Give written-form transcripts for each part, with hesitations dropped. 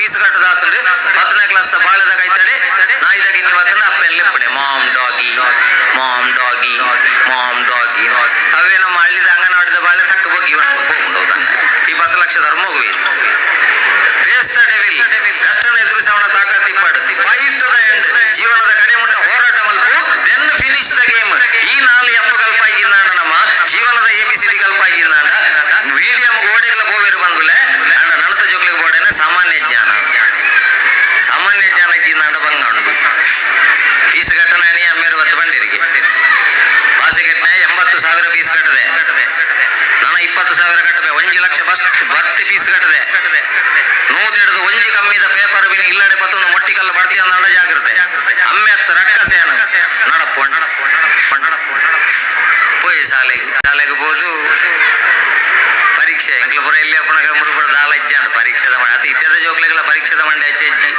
Fees ಕಟ್ಟದಾತಂಡು 10ನೇ class ದ ಬಾಳೆದ ಕೈತಡೆ ನಾಯಿದ guinea ಬತ್ತಂಡ ಅಪ್ಪೆನ್ ಲೆಪ್ಪಣೆ mom doggy mom doggy mom doggy. ಅವೇ ನಮ್ಮ ಹಳ್ಳಿದ ಅಂಗನವಾಡಿದ ಬಾಳೆ ತಕ್ಕ ಬಗ್ಗಿ ಹೋಗ್ಕೊಂಡು ಈ 10 ಲಕ್ಷ ಧರ್ಮ ಹೋಗುವೆ. ಫೇಸ್ the devil, ಕಷ್ಟನ ಎದುರಿಸವನ ತಾಕತ್ ಇಪ್ಪಡು, ಫೈಟ್ ಟು the end, ಜೀವನದ ಕಡೆ ಮುಟ್ಟ ಹೋರಾಟ ಮಲ್ಪು, then finish the game. ಈ 4 ಎಫ್ ಕಲ್ಪಾಯಿಜಿಂದಾಂಡ ನಮ್ಮ ಜೀವನದ ಎ ಬಿ ಸಿ ಡಿ ಕಲ್ಪಾಯಿಜಿಂದಾಂಡ ಮೀಡಿಯಂ ಗೋಡೆಗಳ ಬೋವೇರು ಬಂದುಲೆ ಅಂಡ ನಣತ ಜೋಕ್ಲಿಗೆ ಬೋಡೆನ ಸಾಮಾನ್ಯ ಜ್ಞಾನ, ಸಾಮಾನ್ಯ ಜ್ಞಾನ ಇಜ್ಜಿಂದಾಂಡ ಬಂಗ ಉಂಡು. ಫೀಸ್ ಕಟ್ಟನಾನಿ ಅಮ್ಮೇರು ಬತ್ತು ಬಂಡಿರಿಗೆ ಭಾಷೆ ಕೆಟ್ಟನೆ 80,000 ಫೀಸ್ ಕಟ್ಟದೆ, ನಾನು 20,000 ಕಟ್ಟದೆ, 1 ಲಕ್ಷ ಬಸ್ ಬರ್ತಿ ಫೀಸ್ ಕಟ್ಟದೆ, ನೂದೆಡ್ದು ಒಂಜಿ ಕಮ್ಮಿದ ಪೇಪರ್ ಬಿನ ಇಲ್ಲಡೆ ಪತ್ತೊಂದು ಮೊಟ್ಟಿ ಕಲ್ಲು ಬಡ್ತಿ ಅಂದ ಜಾಗ್ರತೆ ಅಮ್ಮೆ ಹತ್ತು ರಕ್ಕಸೇನ ನಡಪ್ಪು ಪೋಯಿ ಶಾಲೆಗೆ ಶಾಲೆಗೆ ಬೋದು ಪರೀಕ್ಷೆ ಎಂಕ್ಲಪುರ ಇಲ್ಲಿ ಅಪ್ಪನಗ ಮುರುಪುರ ದಾಲ ಇಜ್ಜಾಂಡ ಪರೀಕ್ಷೆದ ಮಂಡೆ ಅದು ಇತ್ಯಾದ ಜೋಕ್ಲೆಗಳ ಪರೀಕ್ಷೆದ ಮಂಡೆ ಹೆಚ್ಚೆಜ್ಜಿ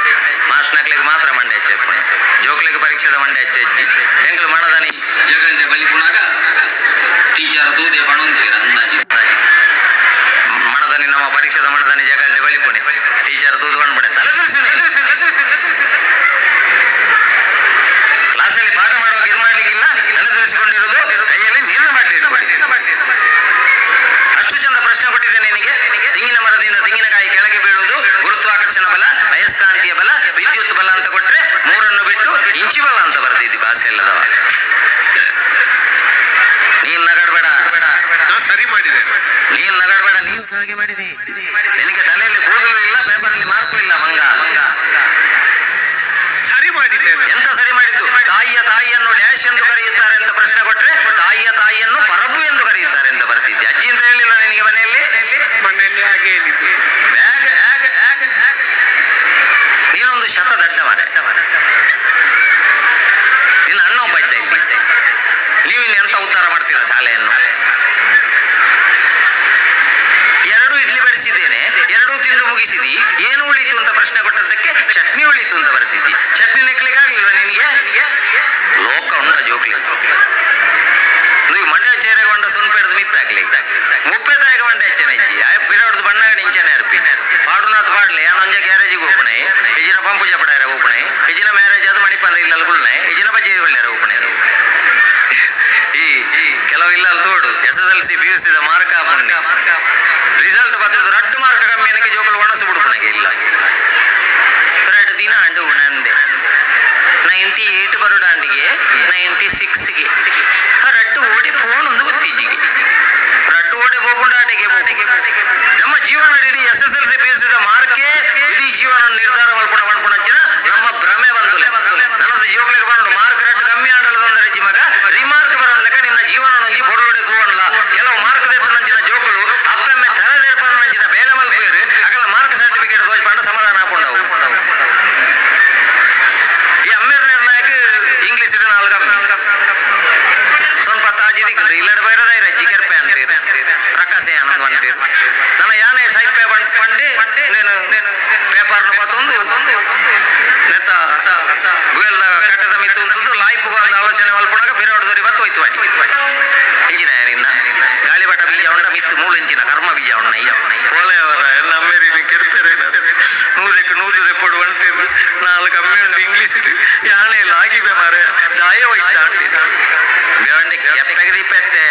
ಮಾಸ್ನಕ್ಲೆಗೆ ಮಾತ್ರ ಮಂಡೆ ಹೆಚ್ಚೆಪ್ಪಣ ಜೋಕ್ಲೆಗೆ ಪರೀಕ್ಷೆದ ಮಂಡೆ ಹೆಚ್ಚೆಜ್ಜಿ ಎಂಕ್ಲು ಮಣದನಿ ಜಗಂಟೆ ಬಲಿಪುಣಾಗ ಟೀಚರ್ ತೂದೆ ಪಣುಂತೀರ ಅಂದಾಜಿ ಮಣದನಿ ನಮ್ಮ ಪರೀಕ್ಷೆದ ಮಣದನಿ ಜಗಲ್ದೆ ಬಲಿಪುಣೆ ಟೀಚರ್ ತೂದು ಬಂದ್ಬಿಡೆ ತಲೆ ತಿರ್ಸಿನಿ ಕ್ಲಾಸಲ್ಲಿ ಪಾಠ ಮಾಡುವಾಗ ಇದು ಮಾಡ್ಲಿಕ್ಕಿಲ್ಲ, ತಲೆ ತಿರ್ಸಿಕೊಂಡಿರೋದು ಕೈಯಲ್ಲಿ ನೀರಿನ ಬಾಟ್ಲಿ ಇಟ್ಕೊಳ್ಳಿ. ಅಷ್ಟು ಚಂದ ಪ್ರಶ್ನೆ ಕೊಟ್ಟಿದ್ದೇನೆ ನಿನಗೆ. ತೆಂಗಿನ ಮರದಿಂದ ತೆಂಗಿನಕಾಯಿ ಕೆಳಗೆ ಬೀಳುವುದು ಗುರುತ್ವಾಕರ್ಷಣ ಬಲ, ಅಯಸ್ಕಾಂತೀಯ ಬಲ, ವಿದ್ಯುತ್ ಬಲ ಅಂತ ಕೊಟ್ರೆ ಮೂರನ್ನು ಬಿಟ್ಟು ಇಂಚಿ ಬಲ ಅಂತ ಬರ್ತಿದ್ದಿ ಭಾಷೆ ಇಲ್ಲದವ. ನೀನ್ ನಗಡ್ಬೇಡ, ಸರಿ ಮಾಡಿದೆ, ನೀನ್ ನಗಡ್ಬೇಡ, ನೀನ್ ಹಾಗೆ ಮಾಡಿದಿ. ನಿನಗೆ ತಲೆಯಲ್ಲಿ ಕೂದಲು ಇಲ್ಲ, ಪೇಪರಲ್ಲಿ ಮಾರ್ಕು ಇಲ್ಲ ಮಂಗ. ಸರಿ ಮಾಡಿದ್ದೇನೆ. ಎಂತ ಸರಿ ಮಾಡಿದ್ದು? ತಾಯಿಯ ತಾಯಿಯನ್ನು ಡ್ಯಾಶ್ ಎಂದು ಕರೆಯುತ್ತಾರೆ ಅಂತ ಪ್ರಶ್ನೆ ಕೊಟ್ರೆ ತಾಯಿಯ ತಾಯಿಯನ್ನು ಪರಬು ಎಂದು ಕರೆಯುತ್ತಾರೆ ಅಂತ ಬರ್ತಿದ್ದೆ. ಅಜ್ಜಿ ಅಂತ ಹೇಳಿಲ್ಲ ನಿನಗೆ ಮನೆಯಲ್ಲಿ? ಮನೆಯಲ್ಲಿ ಹಾಗೆ ಹೇಳಿದ್ದು. ಬ್ಯಾಗ್ ನೀನೊಂದು ಶತ ದಡ್ಡ ಮಾರೆ. ನಿನ್ನ ಅಣ್ಣ ಒಬ್ಬ ಇದ್ದ ಇಲ್ಲಿ. ನೀವಿನ್ನು ಎಂತ ಉದ್ಧಾರ ಮಾಡ್ತೀರಾ ಶಾಲೆಯನ್ನು? 2 ಇಡ್ಲಿ ಬಡಿಸಿದ್ದೇನೆ, 2 ತಿಂದು ಮುಗಿಸಿದಿ, ಏನು ಉಳಿತು ಅಂತ ಪ್ರಶ್ನೆ ಕೊಟ್ಟದ್ದಕ್ಕೆ ಚಟ್ನಿ ಉಳಿತು ಅಂತ ಬರ್ತಿದ್ದಿ. ಚಟ್ನಿ ನೆಕ್ಲಿಕ್ಕೆ ಆಗ್ಲಿಲ್ವಾ ನಿನಗೆ? ಲೋಕ ಉಂಡ ಜೋಕ್ಲಿ. ನೀವು ಮಂಡ್ಯ ಚೇರೆಗೆ ಕೊಂಡ ಸುನ್ಪೇಡ್ದು ಮಿತ್ತಾಗ್ಲಿ ಮುಪ್ಪೆ ತಾಯಿಗೆ ಮಂಡ್ಯ ಹೆಚ್ಚನೆ ಇಜ್ಜಿ ಆಯ್ ಪಿರೋಡ್ದು ಬಣ್ಣಗ ನಿಂಚನೆ ಅರ್ಪಿ ಪಾಡುನಾಥ್ ಪಾಡ್ಲೆ ಯಾನೊಂಜ ಗ್ಯಾರೇಜಿಗೆ ಹೋಪಣೆ, ಇಜಿನ ಪಂಪು ಚಪಡಾರ ಹೋಪಣೆ, ಇಜಿನ ಮ್ಯಾರೇಜ್ ಅದು ಮಣಿಪಂದ ಇಲ್ಲಲ್ಲಿ ಗುಳ್ನೆ, ಇಜಿನ ಬಜ್ಜಿ ಒಳ್ಳೆಯರ ಹೋಪಣೆ. ಈ ಕೆಲವು ಇಲ್ಲ ತೋಡು SSLC PUC the mark ಆಪುಂಡಿ result ಬರ್ತದೆ ರಡ್ಡು ಮಾರ್ಕ್ ಕಮ್ಮಿ ಏನಕ್ಕೆ ಜೋಕುಲು ಒಣಸು ಬಿಡುಪಣೆಗೆ ಇಲ್ಲ. 2 ದಿನ ಅಂಡು ಉಣಂದೆ 98 ಬರುಡಾಂಡಿಗೆ 96ಗೆ ರಡ್ಡು ಓಡಿ ಫೋನ್ ಒಂದು ಗೊತ್ತಿಜ್ಜಿಗೆ ರಡ್ಡು ಓಡಿ ಹೋಗುಂಡಾಟಿಗೆ. ನಮ್ಮ ಜೀವನ ಇಡೀ SSLC PUC the ಮಾರ್ಕೇ ಇಡೀ ಜೀವನ ನಿರ್ಧಾರ ಮಲ್ಪುಣ ಮಲ್ಪುಣಂಚಿನ ನಮ್ಮ ಭ್ರಮೆ ಬಂದುಲೆ. ನನ್ನ ಜೀವಗಳಿಗೆ ಬಂದು ಮಾರ್ಕ್ ರಡ್ಡು ಕಮ್ಮಿ ಆಂಡಲದಂದ್ರೆ ಮಗ ರಿಮಾರ್ಕ್ ಬರೋದಕ್ಕ ನಿನ್ನ ಜೀವನ ನಂಜಿ ಬೊರುಡೆ ತೂವನ್ಲ. ಕೆಲವು ಮಾರ್ಕ್ ದೆತ್ತನಂಚಿನ ಜೋಕುಲು ಅಪ್ಪೆಮ್ಮೆ ತಲೆದೇರ್ಪನಂಚಿನ ಬೇಲೆ ಮಲ್ಪೇರು ಅಗಲ ಮಾರ್ಕ್ ಸರ್ಟಿಫಿಕೇಟ್ ತೋಜ್ ಪಂಡ ಸಮಾಧಾನ ಹಾಕೊಂಡವು. ಈ ಅಮ್ಮೇರ್ ನಿರ್ಣಯಕ್ಕೆ ಇಂಗ್ಲಿಷ್ 4 ಕಮ್ಮಿ ಸ್ವಲ್ಪ ತಾಜಿ ದಿಕ್ಕುಂಡು ಇಲ್ಲಡೆ ಬೈರದ ರಜ್ಜಿ ಕೆರ್ಪೆ ಅಂತೀರಿ ರಕ್ಕಸೆ ಆನಂದ್ ಅಂತೀರಿ. ನನ್ನ ಯಾನೆ ಸೈಪೆ ಪಂಡಿ నేను ಪೇಪರ್ನ ಪತ್ತೊಂದು ನೆತ್ತ ಗುವೆಲ್ದ ಕಟ್ಟದ ಮಿತ್ತು ಉಂತುದು ಲಾಯ್ಪುಗ ಒಂದು ಆಲೋಚನೆ ಮಲ್ಪುಣಾಗ ಬಿರೋಡ್ದರಿ ಬತ್ತು ಹೋಯ್ತು ವಾಡಿ ಇಂಜಿನ ನಿನ್ನ ಗಾಳಿಬಟ ಬೀಜ ಉಂಡ ಮಿತ್ತು ಮೂಳು ಇಂಚಿನ ಕರ್ಮ ಬೀಜ ಉಣ್ಣ ಪೋಲೆಯವರ ಎಲ್ಲ ಅಮ್ಮೇರಿನ ಕೆರ್ಪೆರೆ 100ಕ್ಕೆ 100 ರೆಪ್ಪಡು ಅಂತೀರಿ 4 ಕಮ್ಮಿ ಉಂಟು ಇಂಗ್ಲೀಷ್ ಯಾನೆ ಲಾಗಿಬೆ ಮಾರೆ ದಾಯ ಹೋಯ್ತಾ ಅಂತೀರಿ. ಬೇವಂಡಿ ಕೆಪ್ಪೆಗೆ ದೀಪೆತ್ತೆ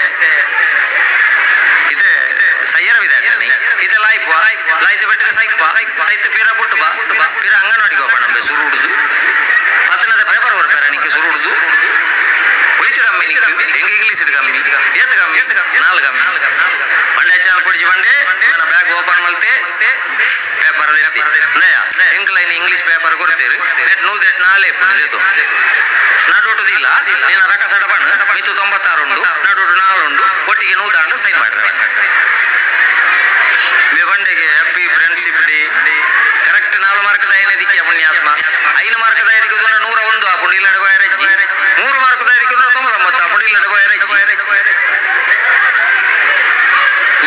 ಇದೆ ಸಯ್ಯರ ವಿಧಾನಿ ಇದೆ ಲಾಯ್ಪು ಲಾಯ್ತು ಬೆಟ್ಟಗೆ ಸೈಪ್ಪ ಸೈತ ಪೀರ ಪುಟ್ಟು ಬಾ ಪೀರ ಅಂಗನವಾಡಿಗೆ ಹೋಗೋಣ ನಂಬೆ ಸುರು ಹುಡುದು ಪತ್ತನದ ಪೇಪರ್ ಹೊರಪೇರ ನಿಕ್ಕೆ ಸುರು ಹುಡುದು ವೈಟ್ ಕಮ್ಮಿ ನಿಕ್ಕು ಹೆಂಗೆ ಇಂಗ್ಲೀಷ್ ಕಮ್ಮಿ ಏತ್ ಕಮ್ಮಿ 4 ಕಮ್ಮಿ ಮಂಡೆ ಚಾನಲ್ ಪೊಡಿಸಿ ಬಂಡೆ ನನ್ನ ಬ್ಯಾಗ್ ಓಪನ್ ಮಲ್ತೆ ಪೇಪರ್ ದೆತ್ತಿ ನಯ ಎಂಕ್ಲೈನ್ ಇಂಗ್ಲೀಷ್ ಪೇಪರ್ ಕೊಡ್ತೀರಿ ನೆಟ್ ನೂದೆಟ್ ನಾಳೆ ದೇತು ನಡುಟುದಿಲ್ಲ ನಿನ್ನ ರಕ್ಕಸಡ ಬಣ್ಣ ಮಿತ್ತು 96 ಉಂಡು ನಡುಟು 4 ಉಂಡು ಒಟ್ಟಿಗೆ 100 ಸೈನ್ ಮಾಡಿದ್ರೆ ಬಂಡೆಗೆ happy friendship day correct 4 mark ದಾಯನ ದಿಕ್ಕಿಯ ಪುಣ್ಯಾತ್ಮ 5 ಮಾರ್ಕ್ ದಾಯದಿಕ್ಕೆ 101 ಆಪುಂಡು ಇಲ್ಲಡೆ ಬೋಯರಜ್ಜಿ 3 ಮಾರ್ಕ್ ದಾಯದಿಕ್ಕೆ 99 ಆಪುಂಡು ಇಲ್ಲಡೆ ಬೋಯರಜ್ಜಿ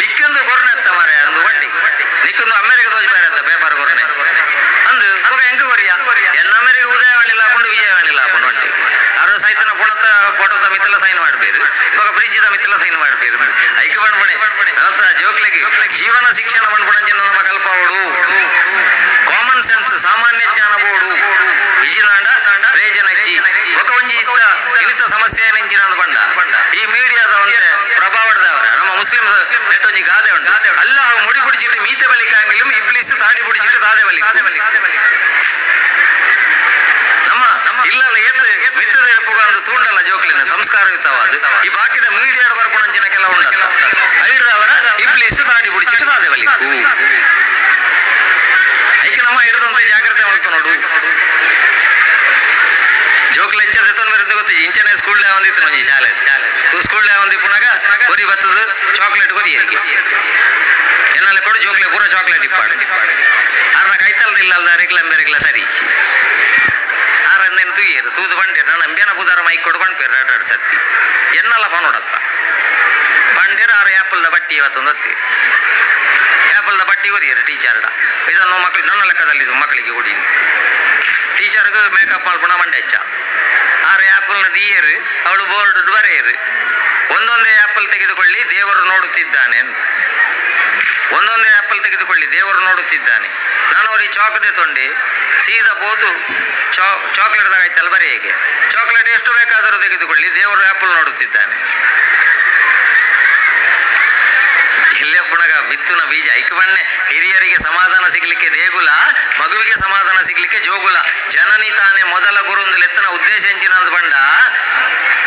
ನಿಕ್ಕೊಂದು ಕೊರ್ನೆತ್ತ ಮಾರೆ ಅಂದು ಬಂಡಿ ನಿಕ್ಕೊಂದು ಅಮೆರಿಕ ದೋಜ್ ಬೇರೆ ಪೇಪರ್ ಕೊರ್ನೆ ಅಂದು ಮಗ ಎಂಕ ಕೊರಿಯ ಎನ್ನ ಅಮೆರಿಕ ಉದಯವಾಣಿಲ್ಲ ಹಾಕೊಂಡು ವಿಜಯವಾಣಿಲ್ಲ ಹಾಕೊಂಡು ಬಂಡಿ ಅರು ಸೈತನ ಪುಣತ ಫೋಟೋದ ಮಿತ್ತೆಲ್ಲ ಸೈನ್ ಮಾಡ್ಬೇರು ಇವಾಗ ಬ್ರಿಡ್ಜ್ the ಮಿತ್ತೆಲ್ಲ ಸೈನ್ ಮಾಡ್ಬೇರು ಐಕ ಬಂಡ್ಬಣೆ ಅನಂತ ಜೋಕ್ಲೆಗೆ ಜೀವನ ಶಿಕ್ಷಣ ಬಂಡ್ಬಣಂಜಿನ ನಮ್ಮ ಕಲ್ಪಾವಡು. ಕಾಮನ್ ಸೆನ್ಸ್, ಸಾಮಾನ್ಯ ಜ್ಞಾನ ಬೋಡು ಇಜಿನಾಂಡ ರೇಜನ ಅಜ್ಜಿ ಒಕ ಒಂಜಿ ಇತ್ತ ಇನಿತ ಸಮಸ್ಯೆ ನೆಂಚಿನ ಬಂಡ ಈ ಮೀಡಿಯಾದ ಒಂತೆ ಪ್ರಭಾವದವರ ನಮ್ಮ ಮುಸ್ಲಿಂ ನೆಟ್ಟೊಂಜಿ ಗಾದೆ ಉಂಟು. ಅಲ್ಲ ಮುಡಿ ಕುಡಿಚಿಟ್ಟು ಮೀತೆ ಬಲಿಕ ಆಂಗಿലും ಇಬ್ಲಿಸ್ ತಾಡಿ ಕುಡಿಚಿಟ್ಟು ತಾದೆ ಬಲಿ. ನಮ್ಮ ಇಲ್ಲಲ್ಲ ಏತ್ ಮಿತ್ತದ ಇರಪುಗ ಅಂದು ತೂಂಡಲ್ಲ ಜೋಕ್ಲಿನ ಸಂಸ್ಕಾರಯುತವಾದ ಈ ಬಾಕಿದ ಮೀಡಿಯಾದ ಬರ್ಪುಣಂಚಿನ ಕೆಲ ಉಂಡಲ್ಲ ಐಡ್ದವರ ಇಬ್ಲಿಸ್ ತಾಡಿ ಕುಡಿಚಿಟ್ಟು ತಾದೆ ಬಲಿಕು. ಐಕೆ ನಮ್ಮ ಹಿಡಿದಂತೆ ಜಾಗ್ರತೆ ಮಾಡ್ತು ನೋಡು. ಜೋಕ್ಲ ಎಂಚದ ಎತ್ತೊಂದು ಗೊತ್ತಿಜ್ಜಿ. ಇಂಚನೆ ಸ್ಕೂಲ್ ಒಂದಿತ್ತು ಒಂಜಿ ಶಾಲೆ ಸ್ಕೂಲ್ ಒಂದಿ ಪುನಗ ಕೊರಿ ಬತ್ತದ ಚಾಕ್ಲೇಟ್ ಕೊರಿ ಎರಿಗೆ ಎನ್ನಲ್ಲ ಕೊಡು ಜೋಕ್ಲೆ ಪೂರ ಚಾಕ್ಲೇಟ್ ಇಪ್ಪಾಡು. ಆರ್ನ ಕೈತಲ್ದ ಇಲ್ಲ ಅಲ್ದ ಅರೆಗ್ಲ ಬೆರೆಗ್ಲ ಸರಿ ಆರ ಅಂದೇನು ತೂಯೇರು ತೂದು ಬಂಡೇರು ನಾನು ಅಂಬ್ಯಾನ ಬುದಾರ ಮೈಕ್ ಕೊಡು ಬಂಡ್ಪೇರು ಎರಡು ಎರಡು ಸರ್ತಿ ಎನ್ನಲ್ಲ ಪನೋಡತ್ತ ಬಂಡೇರು. ಆರು ಆ್ಯಪಲ್ದ ಬಟ್ಟಿ ಇವತ್ತೊಂದು ಹತ್ತಿ ಆ್ಯಪಲ್ದ ಬಟ್ಟಿ ಓದಿಯರು ಟೀಚರ್ಡ ಇದನ್ನು ಮಕ್ಕಳು ನನ್ನ ಲೆಕ್ಕದಲ್ಲಿ ಇದು ಮಕ್ಕಳಿಗೆ ಕೊಡಿ. ಟೀಚರ್ಗೆ ಮೇಕಪ್ ಮಲ್ಪುಣ ಮಂಡೆ ಹೆಚ್ಚ ಆರು ಆ್ಯಪಲ್ನ ದೀಯರು ಅವಳು ಬೋರ್ಡ್ ಬರೆಯರು. ಒಂದೊಂದೇ ಆ್ಯಪಲ್ ತೆಗೆದುಕೊಳ್ಳಿ ದೇವರು ನೋಡುತ್ತಿದ್ದಾನೆ, ಒಂದೊಂದೇ ಆ್ಯಪಲ್ ತೆಗೆದುಕೊಳ್ಳಿ ದೇವರು ನೋಡುತ್ತಿದ್ದಾನೆ. ನಾನು ಅವ್ರಿಗೆ ಚಾಕ್ದೆ ತೊಂಡೆ ಸೀದಾ ಬೋದು ಚಾಕ್ಲೇಟ್ದಾಗ ಆಯ್ತಲ್ಲ ಬರೀ ಹೇಗೆ ಚಾಕ್ಲೇಟ್ ಎಷ್ಟು ಬೇಕಾದರೂ ತೆಗೆದುಕೊಳ್ಳಿ ದೇವರು ಆ್ಯಪಲ್ ನೋಡುತ್ತಿದ್ದಾನೆ. ಇಲ್ಲೇ ಪುಣಗ ಬಿತ್ತುನ ಬೀಜ ಐಕ್ ಬಣ್ಣೆ ಹಿರಿಯರಿಗೆ ಸಮಾಧಾನ ಸಿಗ್ಲಿಕ್ಕೆ ದೇಗುಲ, ಮಗುವಿಗೆ ಸಮಾಧಾನ ಸಿಗ್ಲಿಕ್ಕೆ ಜೋಗುಲ. ಜನನಿ ತಾನೇ ಮೊದಲ ಗುರುಂದು ಲೆತ್ತನ ಉದ್ದೇಶ ಎಂಚಿನ ಅಂದ್ ಬಂಡ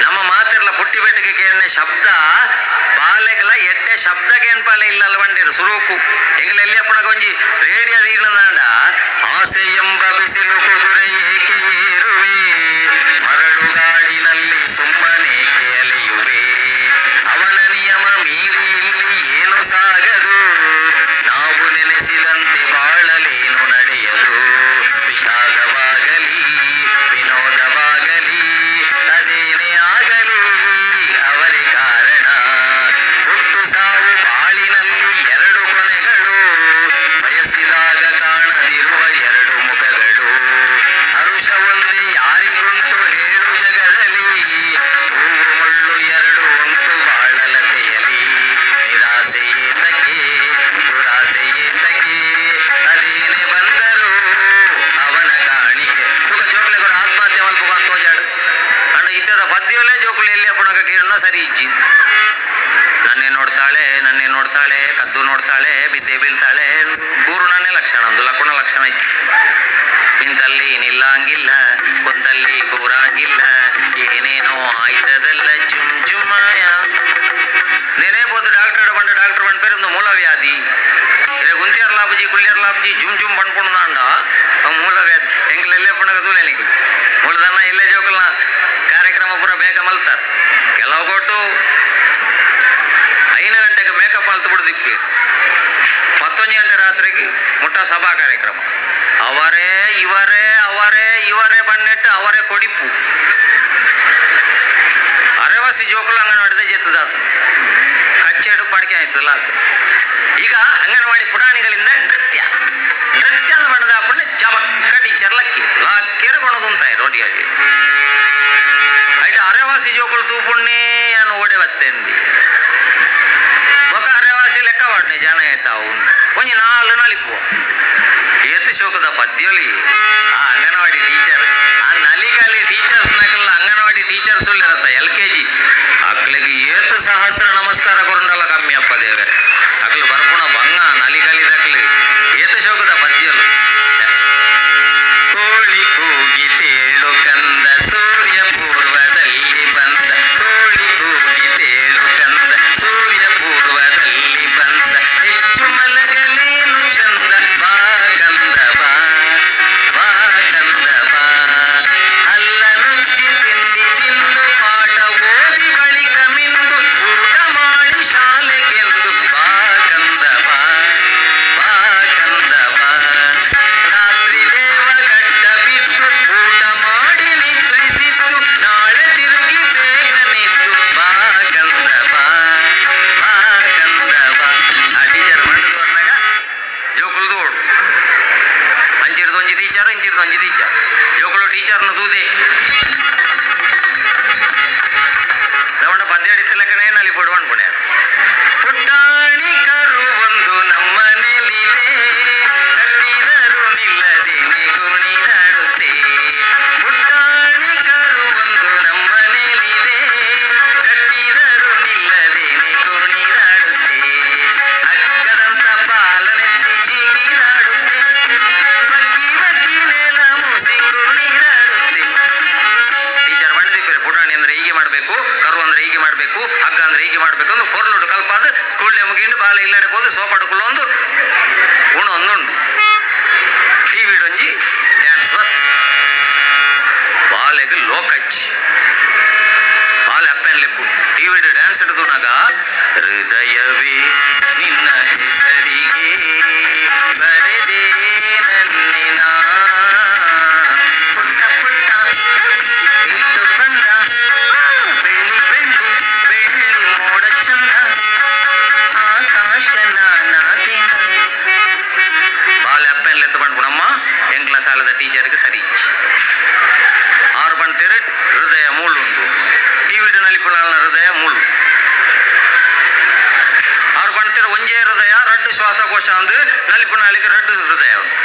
ನಮ್ಮ ಮಾತಿರ್ಲ ಪುಟ್ಟಿ ಬೆಟ್ಟಿಗೆ ಕೇಳಿನ ಶಬ್ದ ಬಾಲೆಗಲ ಎಡ್ಡೆ ಶಬ್ದ ಕೇನ್ಪಾಲೆ ಇಲ್ಲ ಅಲ್ಲ ಬಂಡಿರು ಸುರೂಕು ಎಂಗ್ಲ ಎಲ್ಲಿ ಅಪ್ಪಣಗ ಒಂಜಿ ರೇಡಿಯೋ ಈರ್ನದಾಂಡ ಆಸೆ ಎಂಬ ಬಿಸಿಲು ಕುದುರೆ ಏಕೆ ಏರುವೆ, ಮರಳುಗಾಡಿನಲ್ಲಿ ಸುಮ್ಮನೇಕೆ ಅಲೆಯುವೆ, ಅವನ ನಿಯಮ ಮೀರಿ ಇಲ್ಲಿ ಏನು ಸಾಗದು, ನಾವು ನೆನೆಸಿದಂತೆ ಬಾಳಲೇನು ನಡೆಯದು, ವಿಷಾದವಾಗಲಿ ವಿನೋದವಾಗಲಿ ಅದೇನೇ ಆಗಲಿ ಅವರೇ ಕಾರಣ, ಹುಟ್ಟು ಸಾವು ಬಾಳಿನಲ್ಲಿ ಎರಡು ಕೊನೆಗಳು, ಬಯಸಿದಾಗ ಕಾಣದಿರುವ ಎರಡು ಮುಖಗಳು, ಹರುಷ ಒಂದೇ ಯಾರಿಗುಂಟು ಹೇಳು ಜಗದಲ್ಲಿ, ಹೂವು ಮುಳ್ಳು ಎರಡು ಉಂಟು ಬಾಳಲತೆಯಲಿ, ನಿರಾಸೆಯೇತಕ್ಕೆ ದುರಾಸೆಯೇತಕ್ಕೆ ಅದೇನೆ ಬಂದರು ಅವನ ಕಾಣಿಕೆ. ತುಗ ಜೋಕ್ಲೆಗಳು ಆತ್ಮಹತ್ಯೆ ಮಲ್ಪುಗ ಅಂತ ತೋಜಾಡು ಅಂಡ ಇತ್ತದ ಪದ್ಯಲೇ ಜೋಕುಲು ಎಲ್ಲಿ ಅಪ್ಪಣಗ ಕೇಳೋಣ ಸರಿ ಇಜ್ಜಿ. ನನ್ನೇ ನೋಡ್ತಾಳೆ ನನ್ನೇ ನೋಡ್ತಾಳೆ ಕದ್ದು ನೋಡ್ತಾಳೆ ಬಿದ್ದೆ ಬೀಳ್ತಾಳೆ ಗೂರುನನ್ನೇ ಲಕ್ಷಣ ಅಂದು ಲಕ್ಕುಣ ಲಕ್ಷಣ ಇತ್ತು. ನಿಂತಲ್ಲಿ ನಿಲ್ಲಂಗಿಲ್ಲ ಕುಂತಲ್ಲಿ ಕೂರಂಗಿಲ್ಲ ಏನೇನೋ ಆಯ್ತದಲ್ಲ ಜುಮ್ ಜುಮಾಯ. ನೇನೇ ಬೋದು ಡಾಕ್ಟರ್ ಬಂಡ ಡಾಕ್ಟರ್ ಬಂಡ ಪೇರು ಒಂದು ಮೂಲವ್ಯಾಧಿ ಇದೇ ಗುಂತಿಯರ್ ಲಾಬುಜಿ ಕುಳ್ಳಿಯರ್ ಲಾಬುಜಿ ಜುಮ್ ಜುಮ್ ಬಂಡ್ಪುಣದಾಂಡ ಮೂಲವ್ಯಾಧಿ ಎಂಗ್ಲೆಲ್ಲೇ ಪುಣಗ ದೂಲೆನಿಗೆ ಮುಳ್ದನ್ನ ಇಲ್ಲೇ ಜೋಕಲ್ನ ಕಾರ್ಯಕ್ರಮ ಪೂರ ಬೇಗ ಮಲ್ತಾರೆ. ಕೆಲವು ಕೊಟ್ಟು 5 ಗಂಟೆಗೆ ಮೇಕಪ್ ಮಲ್ತು ಬಿಡ್ದು ಇಪ್ಪೀರು. 11 ಗಂಟೆ ರಾತ್ರಿಗೆ ಮುಟ್ಟ ಸಭಾ ಕಾರ್ಯಕ್ರಮ. ಅವರೇ ಇವರೇ ಅವರೇ ಇವರೇ ಬಣ್ಣಿಟ್ಟು ಅವರೇ ಕೊಡಿಪು ಅರೆವಾಸಿ ಜೋಕುಲು ಅಂಗನವಾಡಿದ ಜೆತ್ತದಾತ ಕಚ್ಚೆಡು ಪಡಿಕೆ ಆಯ್ತಲ್ಲ ಆತ. ಈಗ ಅಂಗನವಾಡಿ ಪುಟಾಣಿಗಳಿಂದ ನೃತ್ಯ ನೃತ್ಯ ಅಂತ ಮಾಡಿದ ಅಪ್ಪಣೆ ಜಮಕ್ಕ ಟೀಚರ್ ಲಕ್ಕಿ ಲಾಕ್ಕೇರು ಕೊಣದುಂತಾಯಿ ರೋಟಿಯಾಗಿ ಆಯ್ತು. ಅರೆವಾಸಿ ಜೋಕುಲು ತೂಪುಣ್ಣೆ ಅನ್ನು ಓಡೆ ಬತ್ತೆಂದಿ ఒక ಅರೆವಾಸಿ ಲೆಕ್ಕ ವಾಡ್ನೆ ಜನ ಆಯ್ತಾವು ಒಂಜಿ ನಾಲು ನಲಿಪುವ ಏತು ಶೋಕದ ಪದ್ಯಲಿ ಆ ಅಂಗನವಾಡಿ ಟೀಚರ್ ಆ ನಲಿಗಲಿ ಟೀಚರ್ಸ್ ನಕಲ್ಲ ಅಂಗನವಾಡಿ ಟೀಚರ್ಸ್ ಇರತ್ತ LKG ಅಕ್ಲಿಗೆ ಏತು ಸಹಸ್ರ ನಮಸ್ಕಾರ ಕೊರಂಡಲ್ಲ ಕಮ್ಮಿ ಅಪ್ಪ ದೇವರೇ. ಅಕ್ಲು ಬರ್ಪುಣ ಬಂಗ ನಲಿಗಲಿ ದಕ್ಲಿ ಏತು ಶೋಕದ ಪದ್ಯಲು. ಕೋಳಿ ಕೂಗಿ ತೇಳು ಕಂದ ಸೂರ್ಯ ಪೂರ್ವದಲ್ಲಿ ಬಂದ, ಕೋಳಿ ಕೂಗಿ ತೇಳು ಕಂದ ಸೂರ್ಯ ಪೂರ್ವದಲ್ಲಿ ಬಂದ, ಹೆಚ್ಚು ಮಲಗಲೇನು ಚಂದ ಬಾ ಕಂದ ಬಾ ಬಾ ಕಂದ ಬಾ, ಅಲ್ಲ ನುಚ್ಚಿ ತಿಂಡಿ ತಿಂದು ಪಾಠ ಓದಿ ಬಳಿಕ ಮಿಂದು ಊಟ ಮಾಡಿ ಶಾಲೆಗೆಂದು ಬಾ ಕಂದ ಬಾ ಬಾ ಕಂದ ಬಾ, ರಾತ್ರಿ ದೇವ ಗಡ್ಡ ಬಿಟ್ಟು ಊಟ ಮಾಡಿ ನಿದ್ರಿಸಿತ್ತು ನಾಳೆ ತಿರುಗಿ ಬೇಗನೆದ್ದು ಬಾ ಕಂದ ಬಾ ಬಾ ಕಂದ ಬಾ. ಆ ಟೀಚರ್ ಮಂಡದವರ್ನಾಗ ಜೋಕುಲ್ದು ಓಡು ಅಂಚಿಡ್ದು ಒಂಜಿ ಟೀಚರ್ ಇಂಚಿಡ್ದು ಒಂಜಿ ಟೀಚರ್ ಜೋಕುಲು ಟೀಚರ್ನ ದೂದೆ ದವಣ ಪದ್ಯ ಹಿಡಿತಲಕ್ಕನೇ ನಲ್ಲಿ ಪೊಡುವಣ್ ಪುಣ್ಯ. ಪುಟ್ಟಾಣಿ ಕರು ಒಂದು ನಮ್ಮ ನೆಲಿದೆ, ತಟ್ಟಿದರು ನಿಲ್ಲದೆ ಇಲ್ಲಡೆ ಪೋದು ಸೋಪಾಡು ಕುಲ್ಲೊಂದು ಉಣೊಂದುಂಡು. ಟಿವಿ ಒಂಜಿ ಡ್ಯಾನ್ಸ್ ಬಾಲೆಗ್ ಲೋಕಚ್ಚಿ. ಬಾಲೆ ಅಪ್ಪೆನ್ ಲೆಪ್ಪು ಟಿವಿ ಡ್ಯಾನ್ಸ್ ಹಿಡಿದುನಾಗ, ಹೃದಯವೇ ನಿನ್ನ ಹೆಸರಿಗೆ ಬರೆದೇ ನನ್ನಿನ ಪುಟ್ಟ ಪುಟ್ಟ ಇಟ್ಟು ಬಂದ, ಬೆಳ್ಳಿ ಬೆಳ್ಳಿ ಬೆಳ್ಳಿ ಮೋಡ ಚಂದ, ಆಕಾಶ ನಾನಾದೇನ. ಬಾಲೆ ಅಪ್ಪೆನ್ ಲೆತ್ತು ಪಂಡ್ಪುನಮ್ಮ, ಎಂಕ್ಲ ಸಾಲದ ಟೀಚರ್ಗೆ ಸರಿ. ಆರು ಪಂತೇರು ಹೃದಯ ಮೂಳು ಉಂಟು. ಟಿವಿ ನಲಿಪುನ ಹೃದಯ ಮೂಳು. ಆರು ಪಂತೇರು ಒಂಜೇ ಹೃದಯ, ರಡ್ಡು ಶ್ವಾಸಕೋಶ ಅಂದು ನಲಿಪುನಾಳಿಗೆ ರಡ್ಡು ಹೃದಯ ಉಂಟು.